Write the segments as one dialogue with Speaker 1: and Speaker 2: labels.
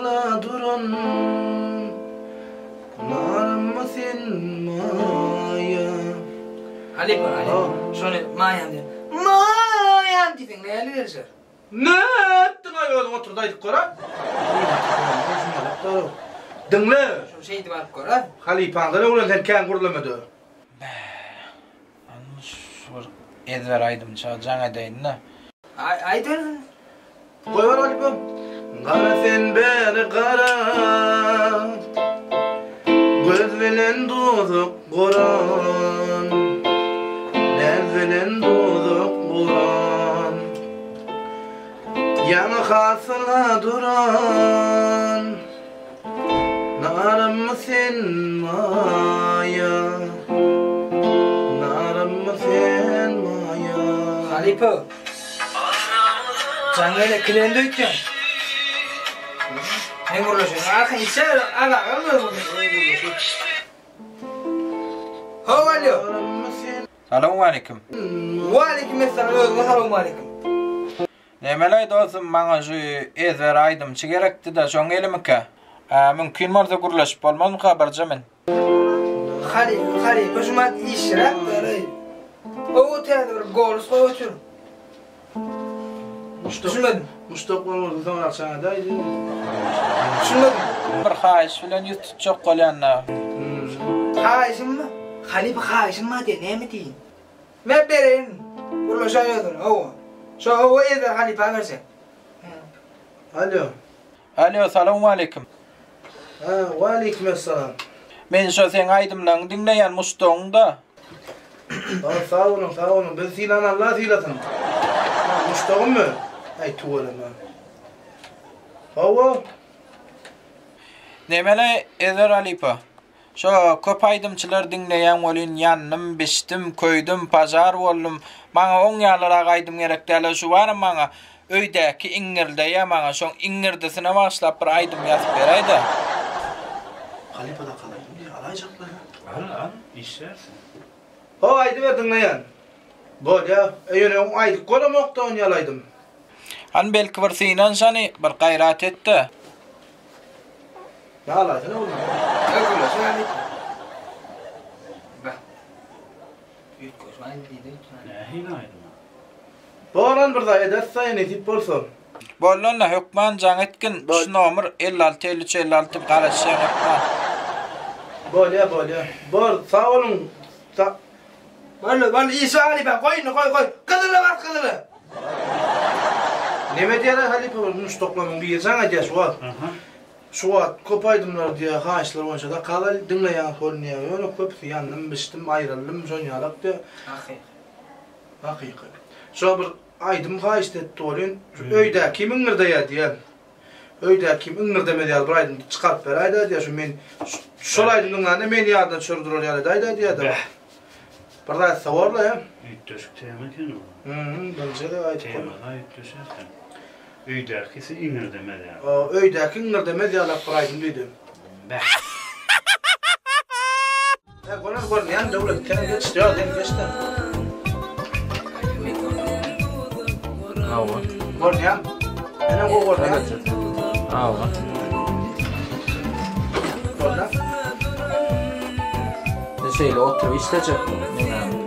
Speaker 1: hasyla duran Narymmy sen maýa.
Speaker 2: Halypa halypa şony maýam diýen. Maýam diýseň näli gelişer.
Speaker 1: Nätdiňaý özüň oturda aýdyp gör-a. Diňle.
Speaker 2: Şony şeýdip alyp gör-a.
Speaker 1: Halypaňdan öwren sen kän gürlemede.
Speaker 3: Bäh. Indi şu bir ezber aýdymça jaň edeýin-de.
Speaker 2: Aý aýt özüň.
Speaker 1: Goýber halypam. Gara sen bäri gara. Göz bilen duzak guran. Näz bilen duzak guran. Ýaňy hasyla duran. Narymmy sen maýa. Narymmy sen maýa.
Speaker 2: Halypa. Jaň gele kilendi öýtýän. Men gürleşeýin. Arkaň içer, alaga gürleşeýin. Hawa alo.
Speaker 3: Salowmaleýkim.
Speaker 2: Waleýkim essalam özüňe salowmaleýkim.
Speaker 3: Nemeleý dostum maňa şu ezber aýdymçy gerekdida şoň elimikä? Mümkin bolsa gürleşip bolmazmyka birje men.
Speaker 2: Halypa halypa şumat işräk däl-eý. Gowy täze bir golus goýup otur. Düşünmedim.
Speaker 1: Muşdak bolmasa soňrak çaňa däýdi.
Speaker 2: Düşünmedim.
Speaker 3: Bir haýyş bilen ýüz tutjak bolýan-da.
Speaker 2: Haýyşymmy? Halypa haýyşym bar diýýär, näme diýeýin? Men bereýin. Gürleşäý özüň, hawa. Şo hawa ezber halypa berjek.
Speaker 1: Alo.
Speaker 3: Alo, salowmaleýkim.
Speaker 1: Hä, waleýkimessalam.
Speaker 3: Men şo seň aýdymlaryňy diňleýän muşdagyň-da.
Speaker 1: Sag, sag boluň, sag boluň. Bizi sylan Alla sylasyn. Hä, muşdagymmy? Äý, tüweleme. Hawa.
Speaker 3: Nemele Ezer halypa. Şo köp aýdymçylar diňleýän welin ýandym, bişdim, köýdüm, pažar boldum. Maňa oň ýalyrak aýdym gerek däl-ä şu baram maňa öýdäki iňňirdeýä maňa şoň iňňirdisine bagyşlap bir aýdym ýazyp beräýdä.
Speaker 1: Halypa da galaýdym diýýär, alaýjaklar-a.
Speaker 4: Al, al, işlärsiň.
Speaker 1: Ho, aýdyber diňleýän. Bolýa. E ýöne öň aýdyp göremokda on ýaly aýdym.
Speaker 3: Hany belki bir synanyşany, bir gaýrat et-de.
Speaker 1: Ne alaýsana oglum.
Speaker 4: Nähili aýdym?
Speaker 1: Bolan bir zat ederis-de nesip bolsa.
Speaker 3: Boldy onda hökman jaň etgin şu nomer 56 53 56 garaşýan hökman.
Speaker 1: Bolýa bolýa. Bor sag boluň.
Speaker 2: Boldy boldy işi halypa goý indi goý goý gyzyla bas gyzyla.
Speaker 1: Neme diýýär halypa bir muşdaklarymyň biri jaň edýär şu wagt. Şu wagt köp aýdymlar diýýär haýyşlar boýunça zakaz al diňleýän bolýar ýöne köpüsi ýandym bişdim aýryldym şon ýalak diýýär.
Speaker 2: Hakyky.
Speaker 1: Hakyky. Şo bir aýdym haýyşt etdi welin şu öýdäki kim iňňirdeýär diýýär. Öýdäki kim iňňirdemez ýaly bir aýdym çykaryp beräýdä diýýär şu men şol aýdym diňlände meni ýadyna düşür durar ýaly edäýdä diýýär-de.
Speaker 4: Bäh.
Speaker 1: Bir zat etse borla ýa.
Speaker 4: Üýtgeşik tema eken o.
Speaker 1: Hü, birinji gezek aýdyp
Speaker 4: Tema üýtgeşik eken. Öýdäkisi iňirdemez ýaly.
Speaker 1: Öýdäki iňirdemez ýalak bir aýdym diýdi.
Speaker 4: Bäh.
Speaker 1: He gonar görünýän Döwlet sen geç ýok sen geç-de.
Speaker 3: Hawa.
Speaker 1: Görünýän. Menem gowy görünýän.
Speaker 3: Hawa.
Speaker 1: Görünýän.
Speaker 3: Sen şeýle oturyp işlejek.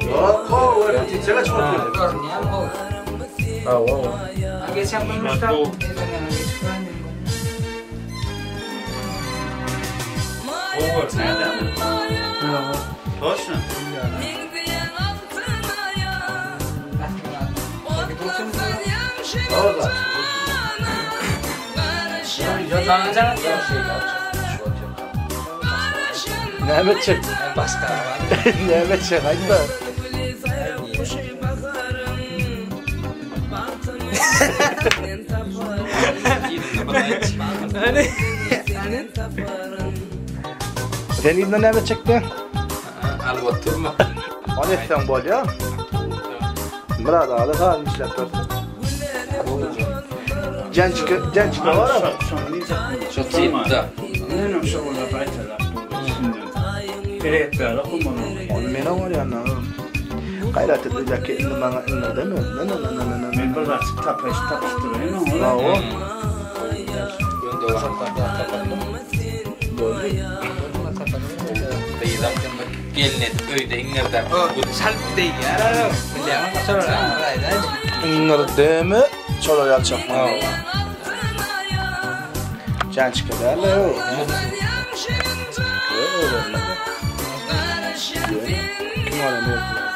Speaker 1: Ýok, gowy repetisiýa geçip otyrdy.
Speaker 2: Görünýän gowy.
Speaker 3: Hawa.
Speaker 2: Geçen gün muşdak.
Speaker 4: Gowy görünýär dälmi? Toçno.
Speaker 1: Näme etjek?
Speaker 2: Başga.
Speaker 1: Näme etjek aýtda. Sen yzyna näme etjekdiň?
Speaker 3: Alyp oturma.
Speaker 1: Ony etseň bolýar. Myrat aga sazyn işläp bersin. Jençike, jençike bar.
Speaker 4: Şony diýjek.
Speaker 3: Şu tipde.
Speaker 4: Menem şo olar gaýtalap durdy üstünden. Gerekdäli okumaly.
Speaker 1: Ony men oňarýan. Gaýrat et öýdäki indi maňa iňňirdeme. Na na na na na.
Speaker 4: Men bir zatjyk tapaýyş tapyşdyraýyn oňa.
Speaker 1: Hawa.
Speaker 3: Dowam. Gyzam gelin edip öýde iňňirdäp.
Speaker 2: Salp diýýär. Bilýäňmi? Şolar aýdaýdy.
Speaker 1: Iňňirdeme çola ýalçak. Jançka däl o. Kim alan?